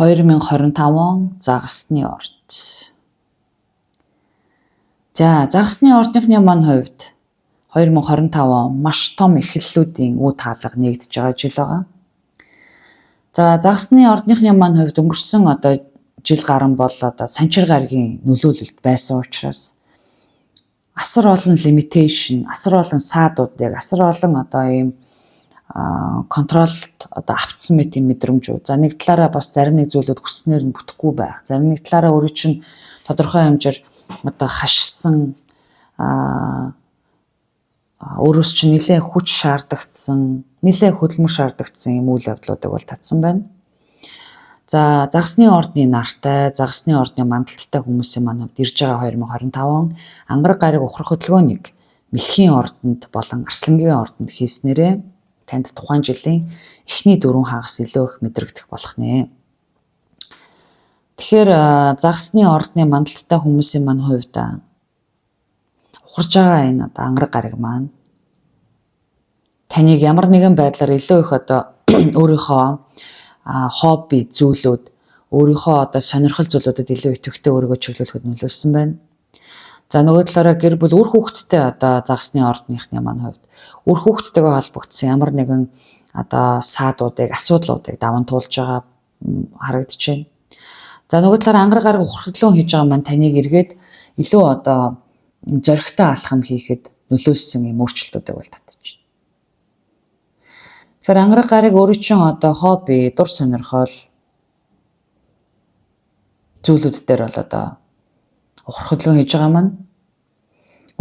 2025 он загасны орд. За, загасны ордныхны маань хувьд 2025 он маш том эхлэлүүдийн үе таалга нэгдэж байгаа жил байгаа. За, загасны ордныхны маань хувьд өнгөрсөн одоо жил гарan бол одоо санчир гарагийн нөлөөлөлт байсан учраас асар олон limitation, асар олон саадуудыг, асар олон одоо ийм control-д одоо автсан мэт юм мэдрэмжүүд. За, нэг талаараа бас зарим нэг зүйлүүд хүснээр нь бүтэхгүй байх. Зарим нэг талаараа өөрөө чинь тодорхой хэмжээр одоо хашсан, өөрөөс чинь нэлээд хүч шаардагдсан, нэлээд хөдөлмөр шаардагдсан юм үйл явдлуудыг бол татсан байна. За, загасны ордны нартай, загасны ордны мандалттай хүмүүсийн маань хувьд ирж байгаа 2025 он ангараг гариг ухрах хөдөлгөөнийг Мэлхийн ордонд болон Арслангийн ордонд хийснээрээ танд тухайн жилийн эхний 4 хагас илүү их мэдрэгдэх болох нэ. Тэгэхээр загасны ордны мандалттай хүмүүсийн маань хувьд ухарж байгаа энэ одоо ангараг гариг маань таныг ямар нэгэн байдлаар илүү их одоо өөрийнхөө хобби зүйлүүд, өөрийнхөө одоо сонирхол зүйлүүдэд илүү идэвхтэй өөрийгөө чиглүүлэхэд нөлөөлсөн байна. За, нөгөө талаараа гэр бүл, үр хүүхэдтэй одоо загасны ордныхны маань хувьд үр хүүхэдтэйгээ холбогдсон ямар нэгэн одоо саадуудыг, асуудлуудыг даван туулж байгаа харагдаж байна. За, нөгөө талаараа ангараг гараг ухрах хийж байгаа маань таныг эргээд илүү одоо зоригтой алхам хийхэд нөлөөлсөн юм өөрчлөлтүүдийг бол татчих. Тэгэхээр ангараг гарыг өөрөө чинь одоо хобби, дур сонирхол зүйлүүд дээр бол одоо ухрах хөдөлгөөн хийж байгаа маань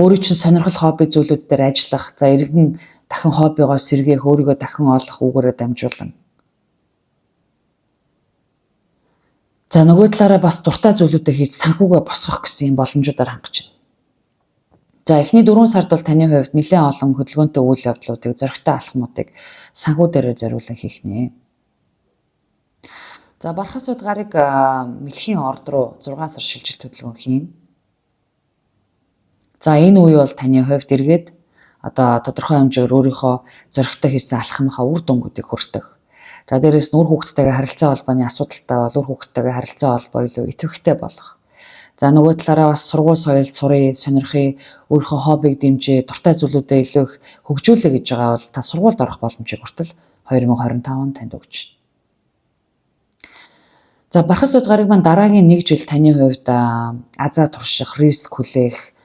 өөрөө чинь сонирхол, хобби зүйлүүд дээр ажиллах, за эргэн дахин хоббигоо сэргээх, өөрийгөө дахин олох үүгээрээ дамжуулан. За, нөгөө талаараа бас дуртай зүйлүүдээ хийж санхүүгээ босгох гэсэн юм боломжуудаар хангаж байна. За, эхний 4 сард бол таны хувьд нэлээд олон хөдөлгөөнтэй үйл явдлуудыг, зоригтой алхмуудыг санхүү дээрээ зориулан хийх нэ. За, Бархасууд гарыг Мэлхийн орд руу 6 сар шилжилт хөдөлгөөн хийнэ. За, энэ үе бол таны хувьд эргээд одоо тодорхой хэмжээгээр өөрийнхөө зоригтой хийсэн алхмынхаа үр дүнгуудыг хүртэх. За, дээрээс нь үр хүүхдтэйгээ харилцаа холбооны асуудалтай бол үр хүүхдтэйгээ харилцаа холбоо илүү идэвхтэй болох. За, нөгөө талаараа бас сургууль соёл сурыг, сонирхъя, өөрийнхөө хоббиг дэмжиж, дуртай зүйлүүдээ илүү их хөгжүүлэх гэж байгаа бол та сургуульд орох боломжийг хүртэл 2025 онд танд өгч байна. За, Бархас уд гариг маань дараагийн нэг жил таны хувьд азаа турших, риск хүлээх,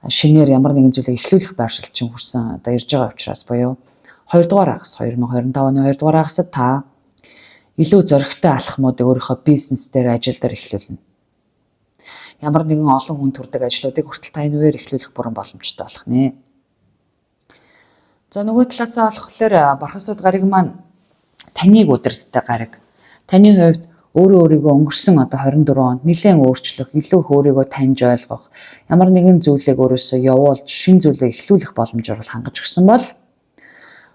шинээр ямар нэгэн зүйлийг эхлүүлэх байршил чинь хүрсэн одоо ирж байгаа учраас буюу 2 дугаар хагас, 2025 оны 2 дугаар хагасад та илүү зоригтой алхмуудыг өөрийнхөө бизнес дээр, ажил дээр эхлүүлнэ. Ямар нэгэн олон хүн төрдөг ажлуудыг хүртэл та энэ үеэр эхлүүлэх бүрэн боломжтой болох нэ. За, нөгөө талаасаа болохоор Бархасууд гариг маань таныг удирддаг гариг. Таны хувьд өөрөө өөрийгөө өнгөрсөн одоо 24 онд нэлээд өөрчлөх, илүү их өөрийгөө таньж ойлгох, ямар нэгэн зүйлийг өөрөөсөө явуулж, шинэ зүйлийг эхлүүлэх боломжоор бол хангаж өгсөн бол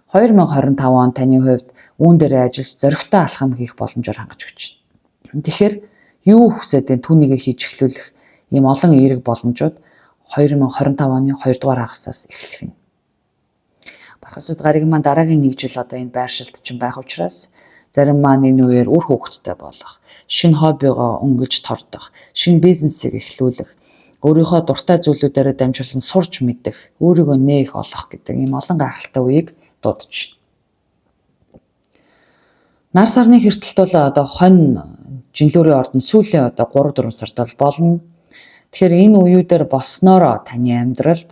2025 он таны хувьд үүн дээр ажиллаж зоригтой алхам хийх боломжоор хангаж өгч байна. Тэгэхээр юу хүсээд байна, түүнийг хийж эхлүүлэх ийм олон эерэг боломжууд 2025 оны 2 дугаар хагасаас эхлэх нь. Бархасууд гариг маань дараагийн нэг жил одоо энэ байршилд чинь байх учраас зарим маань энэ үеэр үр хүүхэдтэй болох, шинэ хоббигоо өнгөлж тордох, шинэ бизнесийг эхлүүлэх, өөрийнхөө дуртай зүйлүүдээрээ дамжуулан сурч мэдэх, өөрийгөө нээх олох гэдэг ийм олон гайхалтай үеийг дуудаж байна. Нар сарны хэртэлт бол одоо хонь жинлүүрийн ордон сүүлийн одоо 3 4 сард бол болно. Тэгэхээр энэ үеүүдээр болсноороо таны амьдралд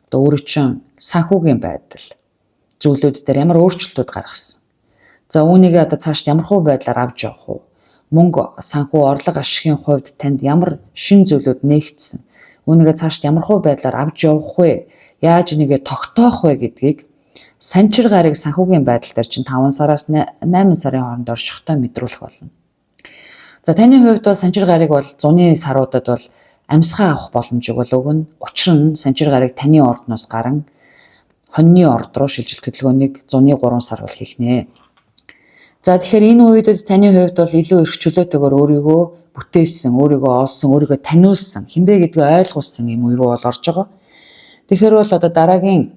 одоо өөрөө чинь санхүүгийн байдал зүйлүүд дээр ямар өөрчлөлтүүд гаргасан. За, үүнийг одоо цааш ямар хуу байдлаар авч явах уу? Мөнгө, санхүү, орлого ашигын хувьд танд ямар шинэ зүйлүүд нээгдсэн? Үүнийгээ цааш ямар хуу байдлаар авч явах вэ? Яаж энийгээ тогтоох вэ гэдгийг санчир гариг санхүүгийн байдал дээр чинь 5 сараас 8 сарын хооронд оршихтой мэдрүүлэх болно. За, таны хувьд бол санчир гариг бол зуны саруудад бол амьсгаа авах боломжийг бол өгнө. Учир нь санчир гариг таны ордноос гарan хоньны орд руу шилжилт хөдөлгөөнийг зуны 3 сар бол хийх нэ. За, тэгэхээр энэ үедэд таны хувьд бол илүү эрх чөлөөтэйгээр өөрийгөө бүтээсэн, өөрийгөө олсон, өөрийгөө таниулсан, хинбэ гэдгийг ойлгуулсан юм үе рүү бол орж байгаа. Тэгэхээр бол одоо дараагийн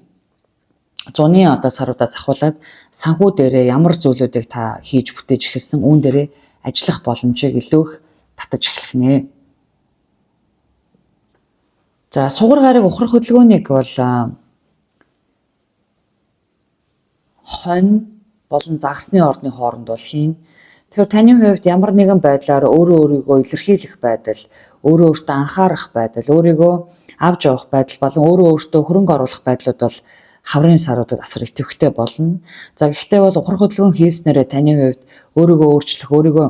зуны одоо саруудаас ахуулаад санхүү дээрээ ямар зүйлүүдийг та хийж бүтээж эхэлсэн, үүн дээрээ ажиллах боломжийг илүү их татаж эхлэх нэ. За сугар гариг ухрах хөдөлгөөнийг бол хонь болон загасны ордны хооронд бол хийн. Тэгэхээр таны хувьд ямар нэгэн байдлаар өөрөө өөрийгөө илэрхийлэх байдал, өөрөө өөртөө анхаарах байдал, өөрийгөө авч явах байдал болон өөрөө өөртөө хөрөнгө оруулах байдлууд бол хаврын саруудад асар идэвхтэй болно. За гэхдээ бол ухрах хөдөлгөөн хийснээрээ таны хувьд өөрийгөө өөрчлөх, өөрийгөө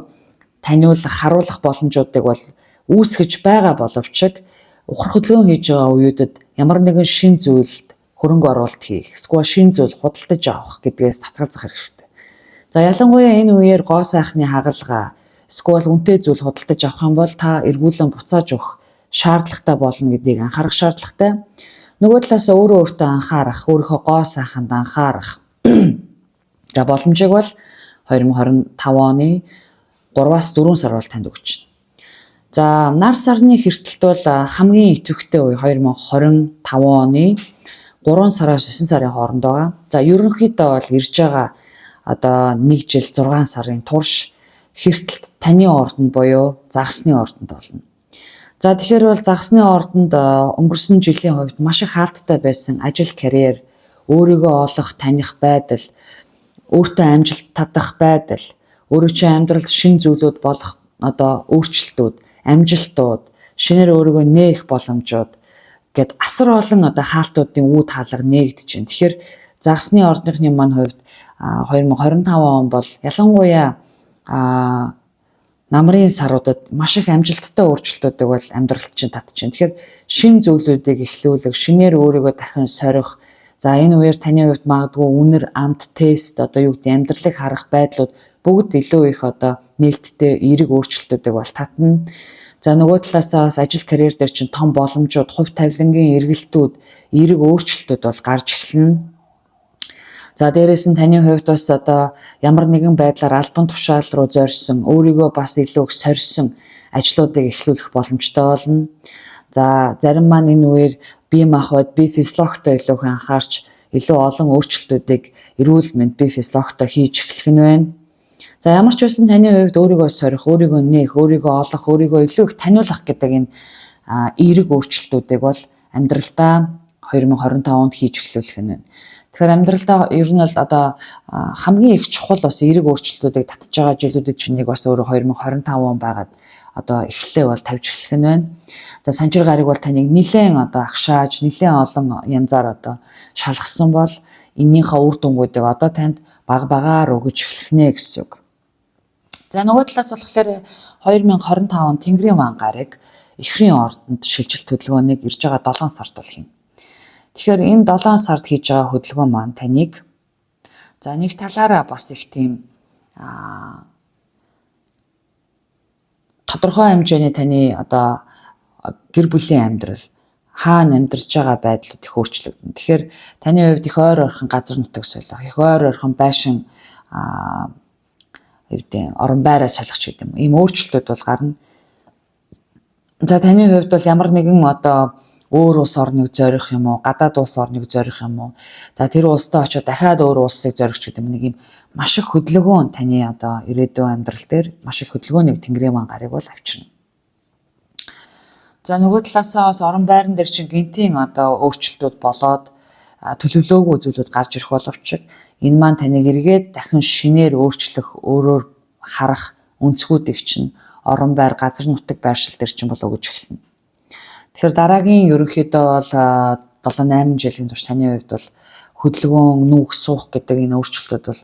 таниулах, харуулах боломжуудыг бол үүсгэж байгаа боловч ухрах хөдөлгөөн хийж байгаа үеүүдэд ямар нэгэн шин зүйлд хөрөнгө оруулалт хийх, эсвэл шин зүйл худалдаж авах гэдгээс татгалзах хэрэгтэй. За ялангуяа энэ үеэр гоо сайхны хагалгаа, эсвэл үнэтэй зүйл худалдаж авах юм бол та эргүүлэн буцааж өгөх шаардлагатай болно гэдгийг анхаарах шаардлагатай. Нөгөө талаас өөрөө өөртөө анхаарах, өөрийнхөө гоо сайханд анхаарах. За боломжийг бол 2025 оны 3-аас 4 сар бол танд өгч байна. За нар сарны хэртэлт бол хамгийн идэвхтэй үе 2025 оны 3 сараас 9 сарын хооронд байгаа. За ерөнхийдөө бол ирж байгаа одоо 1 жил 6 сарын турш хэртэлт таны ордонд буюу загасны ордонд болно. За тэгэхээр бол загасны ордонд өнгөрсөн жилийн хувьд маш их хаалттай байсан ажил карьер, өөрийгөө олох, таних байдал, өөртөө амжилт татах байдал, өөрөө чинь амьдралд шинэ зүйлүүд болох одоо өөрчлөлтүүд, амжилтууд, шинээр өөрийгөө нээх боломжууд гэд асар олон одоо хаалтуудын үе таалга нээгдэж байна. Тэгэхээр загасны ордныхны маань хувьд 2025 он бол ялангуяа намрын саруудад маш их амжилттай өөрчлөлтүүдийг бол амьдралд чинь татчихээн. Тэгэхээр шинэ зүйлүүдийг эхлүүлэх, шинээр өөрийгөө дахин сорих. За энэ үеэр таны хувьд магадгүй үнэр, амт, тест одоо юу гэдэг амьдралыг харах байдлууд бүгд илүү их одоо нээлттэй эерэг өөрчлөлтүүдийг бол татна. За нөгөө талаасаа бас ажил карьер дээр чинь том боломжууд, хувь тавилангийн эргэлтүүд, эерэг өөрчлөлтүүд бол гарч эхэлнэ. За дээрээс нь таны хувьд бас одоо ямар нэгэн байдлаар албан тушаал руу зорьсон, өөрийгөө бас илүү их сорьсон ажлуудыг эхлүүлэх боломжтой болно. За зарим маань энэ үеэр бие махбод, бие физиологитой илүү их анхаарч, илүү олон өөрчлөлтүүдийг эрүүл мэнд бие физиологитой хийж эхлэх нь байна. За ямар ч байсан таны хувьд өөрийгөө сорих, өөрийгөө нээх, өөрийгөө олох, өөрийгөө илүү их таниулах гэдэг энэ эерэг өөрчлөлтүүдийг бол амьдралдаа 2025 онд хийж эхлүүлэх нь байна. Тэгэхээр амьдралдаа ер нь бол одоо хамгийн их чухал бас эерэг өөрчлөлтүүдийг татж байгаа жилүүдэд чинь нэг бас өөрөө 2025 он байгаад одоо эхлэлээ бол тавьж эхлэх нь байна. За санчир гариг бол таныг нилээн одоо агшааж, нилээн олон янзаар одоо шалгасан бол эннийхээ үр дүнгуудыг одоо танд баг багаар өгөж эхлэх нэ гэсэн үг. За нөгөө талаас болохоор 2025 он Тэнгэрийн ван гариг эхрийн ордонд шилжилт хөдөлгөөнийг ирж байгаа 7 сард бол хийнэ. Тэгэхээр энэ 7 сард хийж байгаа хөдөлгөөн маань таныг за нэг талаараа бас их тийм тодорхой хэмжээний таны одоо гэр бүлийн амьдрал хаана амьдарч байгаа байдлууд их өөрчлөгдөнө. Тэгэхээр таны хувьд их ойр ойрхон газар нутаг солих, их ойр ойрхон байшин юу орон байраа солих ч гэдэг юм. Ийм өөрчлөлтүүд бол гарна. За таны хувьд бол ямар нэгэн одоо өөр улс орныг зорих юм уу, гадаад улс орныг зорих юм уу? За тэр улстай очиод дахиад өөр улсыг зорих ч гэдэг юм нэг юм маш их хөдөлгөөн таны одоо ирээдүйн амьдрал дээр маш их хөдөлгөөнийг Тэнгэрийн ван гарыг бол авчирна. За нөгөө талаасаа бас орон байран дээр чинь гинтийн одоо өөрчлөлтүүд болоод төлөвлөөгүй зүйлүүд гарч ирэх боловч энэ маань таныг эргээд дахин шинээр өөрчлөх, өөрөөр харах өнцгүүдийг чинь орон байр, газар нутаг байршил дээр чинь бол өгөж эхэлнэ. Тэгэхээр дараагийн ерөнхийдөө бол 7 8 жилийн турш таны хувьд бол хөдөлгөөн, нүүх, суух гэдэг энэ өөрчлөлтүүд бол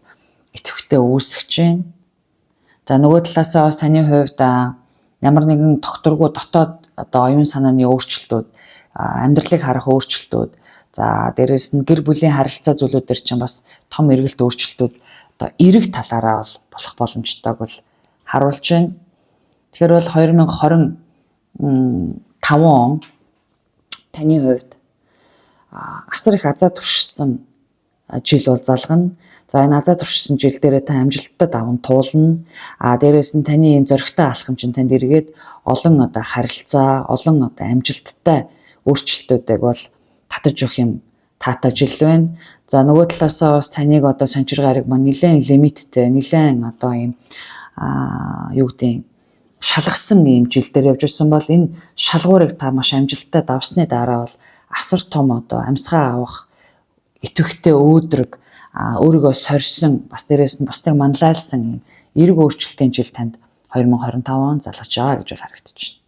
идэвхтэй үүсгэж байна. За нөгөө талаасаа бас таны хувьд ямар нэгэн тогтворгүй дотоод одоо оюун санааны өөрчлөлтүүд, амьдралыг харах өөрчлөлтүүд, за дээрэс нь гэр бүлийн харилцаа зүйлүүд дээр чинь бас том эргэлт өөрчлөлтүүд одоо эерэг талаараа бол болох боломжтойг бол харуулж байна. Тэгэхээр бол 2025 он таны хувьд асар их азаа туршсан жил бол залгана. За энэ азаа туршсан жил дээрээ та амжилттай даван туулна. А дээрээс нь таны энэ зоригтой алхам чинь танд эргээд олон одоо харилцаа, олон одоо амжилттай өөрчлөлтүүдийг бол татаж өгөх юм таатай жил байна. За нөгөө талаасаа бас таныг одоо санчир гариг маань нэлээд лимиттэй, нэлээд одоо ийм юу гэдгийг шалгасан ийм жил дээр явж ирсэн бол энэ шалгуурыг та маш амжилттай давсны дараа бол асар том одоо амьсгаа авах идэвхтэй өөдрөг, өөрийгөө сорьсон, бас дээрээс нь бусдыг манлайлсан ийм эерэг өөрчлөлтийн жил танд 2025 он залгаж байгаа гэж бол харагдаж байна.